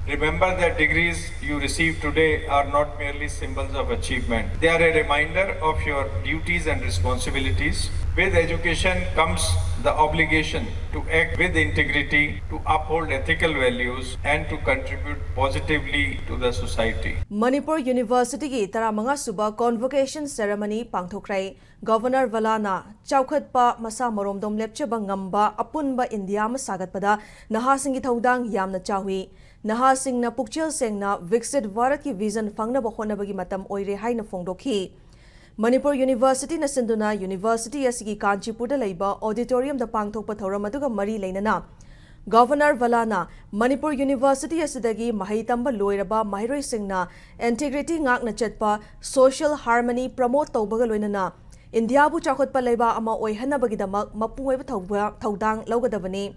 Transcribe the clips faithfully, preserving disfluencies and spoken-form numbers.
Remember that degrees you receive today are not merely symbols of achievement. They are a reminder of your duties and responsibilities. With education comes the obligation to act with integrity, to uphold ethical values, and to contribute positively to the society. Manipur ꯌꯨꯅꯤꯚꯔꯁꯤꯇꯤꯒꯤ ꯇꯔꯥꯃꯉꯥ ꯁꯨꯕ convocation ꯁꯦꯔꯦꯃꯅꯤ ꯄꯥꯡꯊꯣꯛꯈ꯭ꯔꯦ꯫ Governor ꯚꯂꯥꯅ ꯆꯥꯎꯈꯠꯄ, ꯃꯁꯥ ꯃꯔꯣꯝꯗꯣꯝ ꯂꯦꯞꯆꯕ ꯉꯝꯕ ꯑꯄꯨꯟꯕ India ꯑꯃ ꯁꯥꯒꯠꯄꯗ ꯅꯍꯥꯁꯤꯡꯒꯤ ꯊꯧꯗꯥꯡ ꯌꯥꯝꯅ ꯆꯥꯎꯏ꯫ ꯅꯍꯥꯁꯤꯡꯅ ꯄꯨꯛꯆꯦꯜ ꯁꯦꯡꯅ ꯚꯤꯛꯁꯤꯠ ꯚꯥꯔꯠꯀꯤ ꯚꯤꯖꯟ ꯐꯪꯅꯕ ꯍꯣꯠꯅꯕꯒꯤ ꯃꯇꯝ ꯑꯣꯏꯔꯦ ꯍꯥꯏꯅ ꯐꯣꯡꯗꯣꯛꯈꯤ꯫ ꯃꯅꯤꯄꯨꯔ ꯌꯨꯅꯤꯚꯔꯁꯤꯇꯤꯅ ꯁꯤꯟꯗꯨꯅ ꯌꯨꯅꯤꯚꯔꯁꯤꯇꯤ ꯑꯁꯤꯒꯤ ꯀꯥꯟꯆꯤꯄꯨꯔꯗ ꯂꯩꯕ ꯑꯣꯗꯤꯇꯣꯔꯤꯌꯝꯗ ꯄꯥꯡꯊꯣꯛꯄ ꯊꯧꯔꯝ ꯑꯗꯨꯒ ꯃꯔꯤ ꯂꯩꯅꯅ ꯒꯚꯔꯅꯔ ꯚꯂꯥꯅ ꯃꯅꯤꯄꯨꯔ ꯌꯨꯅꯤꯚꯔꯁꯤꯇꯤ ꯑꯁꯤꯗꯒꯤ ꯃꯍꯩ ꯇꯝꯕ ꯂꯣꯏꯔꯕ ꯃꯍꯩꯔꯣꯏꯁꯤꯡꯅ ꯏꯟꯇꯤꯒ꯭ꯔꯤꯇꯤ ꯉꯥꯛꯅ ꯆꯠꯄ, ꯁꯣꯁꯤꯌꯦꯜ ꯍꯥꯔꯃꯅꯤ ꯄ꯭ꯔꯃꯣꯠ ꯇꯧꯕꯒ ꯂꯣꯏꯅꯅ ꯏꯟꯗꯤꯌꯥꯕꯨ ꯆꯥꯎꯈꯠꯄ ꯂꯩꯕꯥꯛ ꯑꯃ ꯑꯣꯏꯍꯟꯅꯕꯒꯤꯗꯃꯛ ꯃꯄꯨꯡ ꯑꯣꯏꯕ ꯊꯧꯕ- ꯊꯧꯗꯥꯡ ꯂꯧꯒꯗꯕꯅꯤ꯫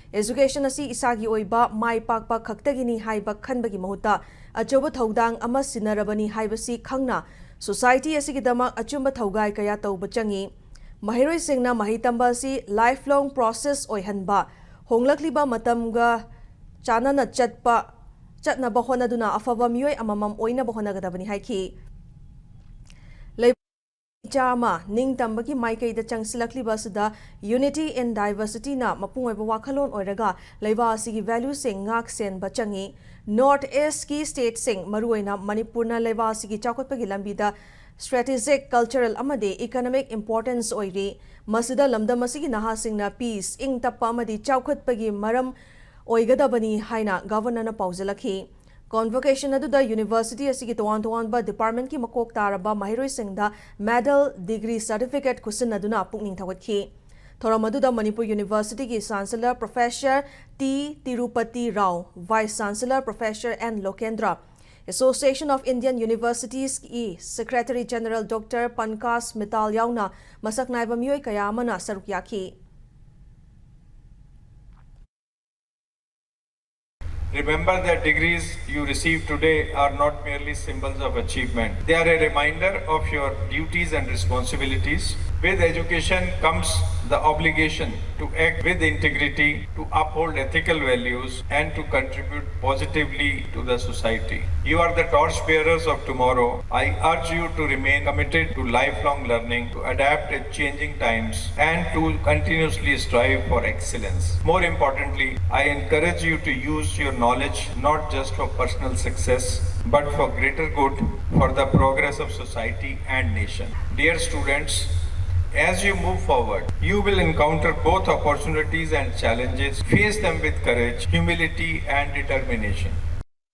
ꯑꯦꯖꯨꯀꯦꯁꯟ ꯑꯁꯤ ꯏꯁꯥꯒꯤ ꯑꯣꯏꯕ ꯃꯥꯏ ꯄꯥꯛꯄ ꯈꯛꯇꯒꯤꯅꯤ ꯍꯥꯏꯕ ꯈꯟꯕꯒꯤ ꯃꯍꯨꯠꯇ ꯑꯆꯧꯕ ꯊꯧꯗꯥꯡ ꯑꯃ ꯁꯤꯟꯅꯔꯕꯅꯤ ꯍꯥꯏꯕꯁꯤ ꯈꯪꯅ ꯁꯣꯁꯥꯏꯇꯤ ꯑꯁꯤꯒꯤꯗꯃꯛ ꯑꯆꯨꯝꯕ ꯊꯧꯒꯥꯏ ꯀꯌꯥ ꯇꯧꯕ ꯆꯪꯏ꯫ ꯃꯍꯩꯔꯣꯏꯁꯤꯡꯅ ꯃꯍꯩ ꯇꯝꯕ ꯑꯁꯤ ꯂꯥꯏꯐ ꯂꯣꯡ ꯄ꯭ꯔꯣꯁꯦꯁ ꯑꯣꯏꯍꯟꯕ, ꯍꯣꯡꯂꯛꯂꯤꯕ ꯃꯇꯝꯒ ꯆꯥꯟꯅꯅ ꯆꯠꯄ ꯆꯠꯅꯕ ꯍꯣꯠꯅꯗꯨꯅ ꯑꯐꯕ ꯃꯤꯑꯣꯏ ꯑꯃꯃꯝ ꯑꯣꯏꯅꯕ ꯍꯣꯠꯅꯒꯗꯕꯅꯤ ꯍꯥꯏꯈꯤ꯫ ꯂꯩꯕꯥꯛ ꯃꯆꯥ ꯑꯃ ꯅꯤꯡꯇꯝꯕꯒꯤ ꯃꯥꯏꯀꯩꯗ ꯆꯪꯁꯤꯜꯂꯛꯂꯤꯕ ꯑꯁꯤꯗ Unity in Diversityꯅ ꯃꯄꯨꯡ ꯑꯣꯏꯕ ꯋꯥꯈꯜꯂꯣꯟ ꯑꯣꯏꯔꯒ ꯂꯩꯕꯥꯛ ꯑꯁꯤꯒꯤ ꯚꯦꯂ꯭ꯌꯨꯁꯤꯡ ꯉꯥꯛ ꯁꯦꯟꯕ ꯆꯪꯏ꯫ ꯅꯣꯔꯠ ꯏꯁ꯭ꯠꯀꯤ ꯁ꯭ꯇꯦꯠꯁꯤꯡ, ꯃꯔꯨꯑꯣꯏꯅ ꯃꯅꯤꯄꯨꯔꯅ ꯂꯩꯕꯥꯛ ꯑꯁꯤꯒꯤ ꯆꯥꯎꯈꯠꯄꯒꯤ ꯂꯝꯕꯤꯗ ꯁ꯭ꯇ꯭ꯔꯦꯇꯦꯖꯤꯛ, ꯀꯜꯆꯔꯦꯜ ꯑꯃꯗꯤ ꯏꯀꯣꯅꯣꯃꯤꯛ ꯏꯝꯄꯣꯔꯇꯦꯟꯁ ꯑꯣꯏꯔꯤ꯫ ꯃꯁꯤꯗ ꯂꯝꯗꯝ ꯑꯁꯤꯒꯤ ꯅꯍꯥꯁꯤꯡꯅ ꯄꯤꯁ, ꯏꯪ ꯇꯞꯄ ꯑꯃꯗꯤ ꯆꯥꯎꯈꯠꯄꯒꯤ ꯃꯔꯝ ꯑꯣꯏꯒꯗꯕꯅꯤ ꯍꯥꯏꯅ ꯒꯚꯔꯅꯔꯅ ꯄꯥꯎꯖꯦꯜꯂꯛꯈꯤ꯫ ꯀꯣꯟꯚꯣꯀꯦꯁꯟ ꯑꯗꯨꯗ ꯌꯨꯅꯤꯚꯔꯁꯤꯇꯤ ꯑꯁꯤꯒꯤ ꯇꯣꯉꯥꯟ ꯇꯣꯉꯥꯟꯕ ꯗꯤꯄꯥꯔꯠꯃꯦꯟꯠꯀꯤ ꯃꯀꯣꯛ ꯇꯥꯔꯕ ꯃꯍꯩꯔꯣꯏꯁꯤꯡꯗ ꯃꯦꯗꯜ, ꯗꯤꯒ꯭ꯔꯤ, ꯁꯔꯇꯤꯐꯤꯀꯦꯠ ꯈꯨꯠꯁꯤꯟꯅꯗꯨꯅ ꯄꯨꯛꯅꯤꯡ ꯊꯧꯒꯠꯈꯤ꯫ ꯊꯧꯔꯝ ꯑꯗꯨꯗ ꯃꯅꯤꯄꯨꯔ ꯌꯨꯅꯤꯚꯔꯁꯤꯇꯤꯒꯤ chancellor professor T Tirupati Rao, vice chancellor professor N Lokendra, association of Indian ꯌꯨꯅꯤꯚꯔꯁꯤꯇꯤꯁꯀꯤ secretary general doctor Pankaj Mittal ꯌꯥꯎꯅ ꯃꯁꯛ ꯅꯥꯏꯕ ꯃꯤꯑꯣꯏ ꯀꯌꯥ ꯑꯃꯅ ꯁꯔꯨꯛ ꯌꯥꯈꯤ꯫ Remember that degrees you receive today are not merely symbols of achievement. They are a reminder of your duties and responsibilities. With education comes the obligation to act with integrity, to uphold ethical values, and to contribute positively to the society. You are the torch bearers of tomorrow. I urge you to remain committed to lifelong learning, to adapt at changing times, and to continuously strive for excellence. More importantly, I encourage you to use your knowledge not just for personal success, but for greater good, for the progress of society and nation. Dear students, as you move forward, you will encounter both opportunities and challenges. Face them with courage, humility, and determination.